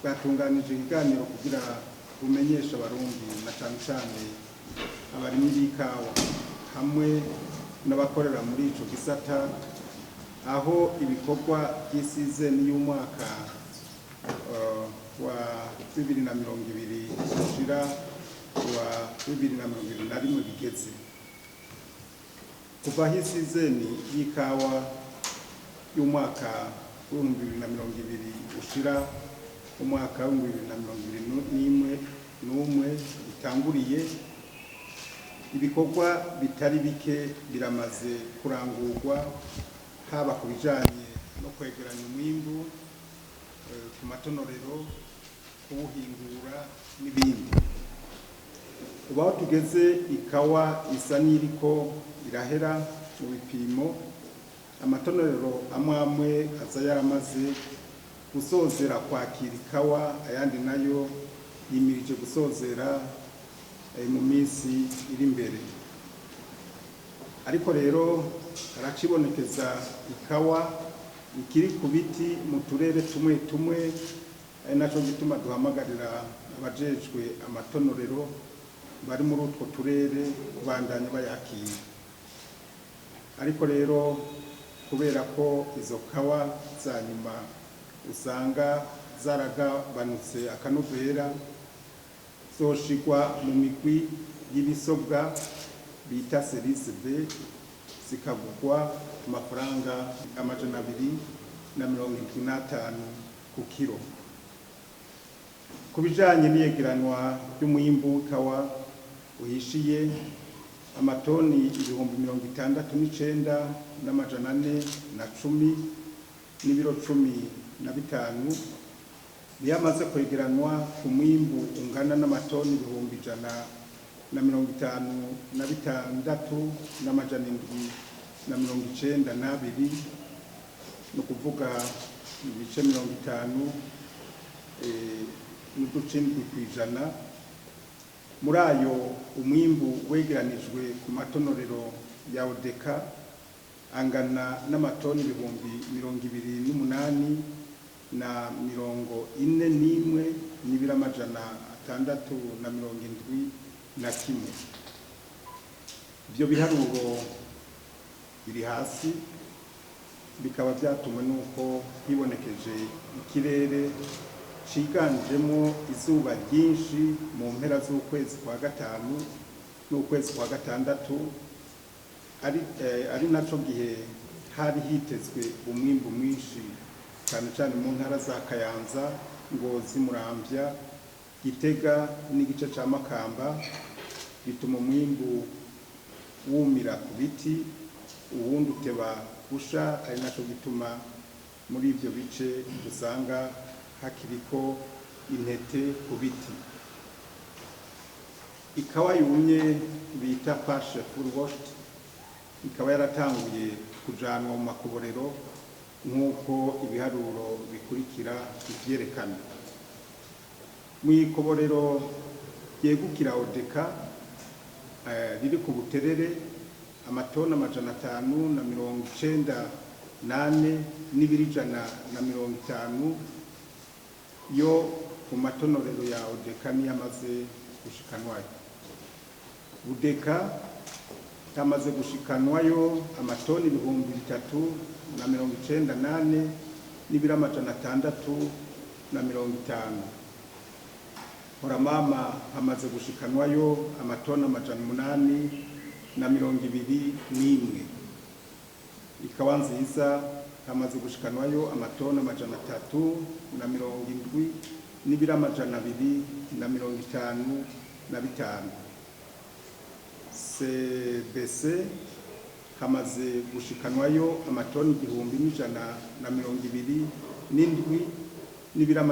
Bwatunganije ikiganiro kugira bumenyeshe Abarundi, na cane cane abarimyi b'ikawa hamwe n'abakorera muri ico gisata, aho ibikorwa vy'isizeni y'umwaka wa 2020 ushira wa 2021 bigeze. Kuva aho isizeni y'ikawa y'umwaka w'2020 ushira umwaka w'2021 itanguriye, ibikorwa bitari bike biramaze kurangurwa, haba ku bijanye no kwegeranya umwimbu ku matonorero, kuwuhingura n'ibindi. Ubu aho tugeze, ikawa isa n'iriko irahera mu bipimo. Amatonorero amwe amwe aza yaramaze gusozera kwakira ikawa, ayandi nayo yimirije gusozera mu minsi iri imbere. Ariko rero haracibonekeza ikawa ikiri ku biti mu turere tumwe tumwe, ari naco gituma duhamagarira abajejwe amatonorero bari muri utwo turere kubandanya bayakira. Ariko rero kubera ko izo kawa za nyuma usanga zaragabanutse akanovera, zoshigwa mu migwi y'ibisobwa bita série B, zikagurwa amafaranga 275 ku kiro. Ku bijanye n'iyegeranwa ry'umwimbu w'ikawa uhishiye, amatoni 69,410 n'ibiro 15 niyo amaze kwegeranwa ku mwimbu ungana n'amatoni 156,792, ni ukuvuga ibice 50 n'uduce 7%. Muri ayo, umwimbu wegeranijwe ku matonorero ya Odeka angana n'amatoni 28,041 n'ibiro 671. Ibyo biharuro biri hasi, bikaba byatumwe n'uko hibonekeje ikirere ciganjemo izuba ryinshi mu mpera z'ukwezi kwa gatanu n'ukwezi kwa gatandatu, ari naco gihe hari hitezwe umwimbu mwinshi, cyane cyane mu ntara za Kayanza, Ngozi, Muramvya, Gitega n'igice ca Makamba, bituma umwimbu wumira ku biti, uwundi uteba gusha, ari naco gituma muri ivyo bice usanga hakiriko intete ku biti. Ikawa yumye bita partial full washed ikaba yaratanguye kujanwa mu makoborero, nk'uko ibiharuro bikurikira bivyerekana. Mu ikoborero ryegukira Odeka riri ku Buterere, amatoni 594 n'ibiro 150 yo ku matonorero ya Odeka niyo amaze gushikanwayo. Budeka hamaze gushikanwayo amatoni 3094 n'ibiro 650. Horamama hamaze gushikanwayo amatoni 821. Ikawa nziza hamaze gushikanwayo amatoni 370 n'ibiro 255. CBC hamaze gushikanwayo amatoni 1,127 n'ibiro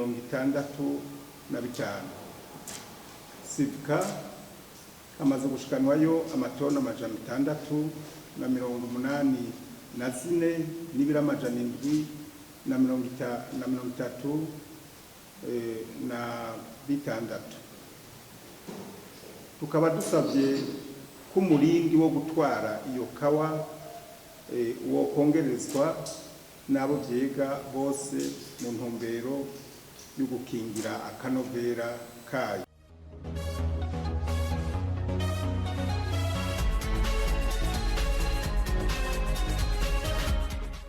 665. Sivka hamaze gushikanwayo amatoni 684 n'ibiro 736. Tukaba dusabye ko umurindi wo gutwara iyo kawa wokongerezwa. n'abo vyega bose mu ntumbero yo gukingira akanovera kayo.